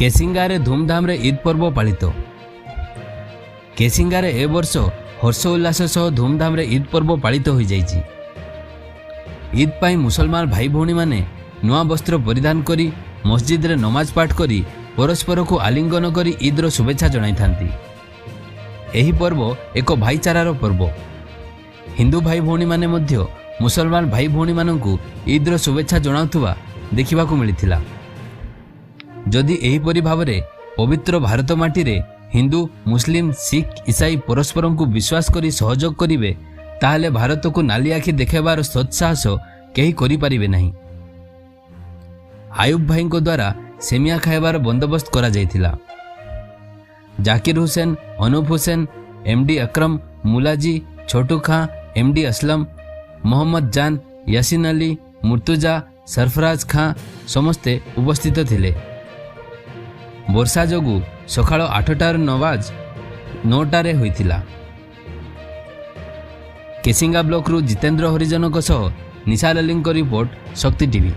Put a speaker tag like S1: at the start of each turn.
S1: କେସିଙ୍ଗାରେ ଧୁମଧାମରେ ଇଦ୍ ପର୍ବ ପାଳିତ। କେସିଙ୍ଗାରେ ଏ ବର୍ଷ ହର୍ଷ ଉଲ୍ଲାସ ସହ ଧୁମଧାମରେ ଇଦ୍ ପର୍ବ ପାଳିତ ହୋଇଯାଇଛି। ଇଦ୍ ପାଇଁ ମୁସଲମାନ ଭାଇ ଭଉଣୀମାନେ ନୂଆ ବସ୍ତ୍ର ପରିଧାନ କରି ମସଜିଦରେ ନମାଜ ପାଠ କରି ପରସ୍ପରକୁ ଆଲିଙ୍ଗନ କରି ଇଦ୍ର ଶୁଭେଚ୍ଛା ଜଣାଇଥାନ୍ତି। ଏହି ପର୍ବ ଏକ ଭାଇଚାରାର ପର୍ବ। ହିନ୍ଦୁ ଭାଇ ଭଉଣୀମାନେ ମଧ୍ୟ ମୁସଲମାନ ଭାଇ ଭଉଣୀମାନଙ୍କୁ ଇଦ୍ର ଶୁଭେଚ୍ଛା ଜଣାଉଥିବା ଦେଖିବାକୁ ମିଳିଥିଲା। ଯଦି ଏହିପରି ଭାବରେ ପବିତ୍ର ଭାରତ ମାଟିରେ ହିନ୍ଦୁ, ମୁସଲିମ, ଶିଖ, ଇସାଇ ପରସ୍ପରଙ୍କୁ ବିଶ୍ୱାସ କରି ସହଯୋଗ କରିବେ, ତାହେଲେ ଭାରତକୁ ନାଲି ଆଖି ଦେଖାଇବାର ସତ୍ସାହସ କେହି କରିପାରିବେ ନାହିଁ। ଆୟୁବ ଭାଇଙ୍କ ଦ୍ୱାରା ସେମିଆ ଖାଇବାର ବନ୍ଦୋବସ୍ତ କରାଯାଇଥିଲା। ଜାକିର ହୁସେନ, ଅନୁପ ହୁସେନ, ଏମ୍ଡି ଅକ୍ରମ, ମୁଲାଜୀ, ଛୋଟୁ ଖାଁ, ଏମ୍ଡି ଅସଲମ, ମୋହମ୍ମଦ ଜାନ, ୟାସିନ ଅଲି, ମୁର୍ତୁଜା, ସରଫରାଜ ଖାଁ ସମସ୍ତେ ଉପସ୍ଥିତ ଥିଲେ। ବର୍ଷା ଯୋଗୁଁ ସକାଳ 8ଟାର ନମାଜ 9ଟାରେ ହୋଇଥିଲା। କେସିଙ୍ଗା ବ୍ଲକରୁ ଜିତେନ୍ଦ୍ର ହରିଜନଙ୍କ ସହ ନିଶାର ଅଲିଙ୍କ ରିପୋର୍ଟ, ଶକ୍ତି ଟିଭି।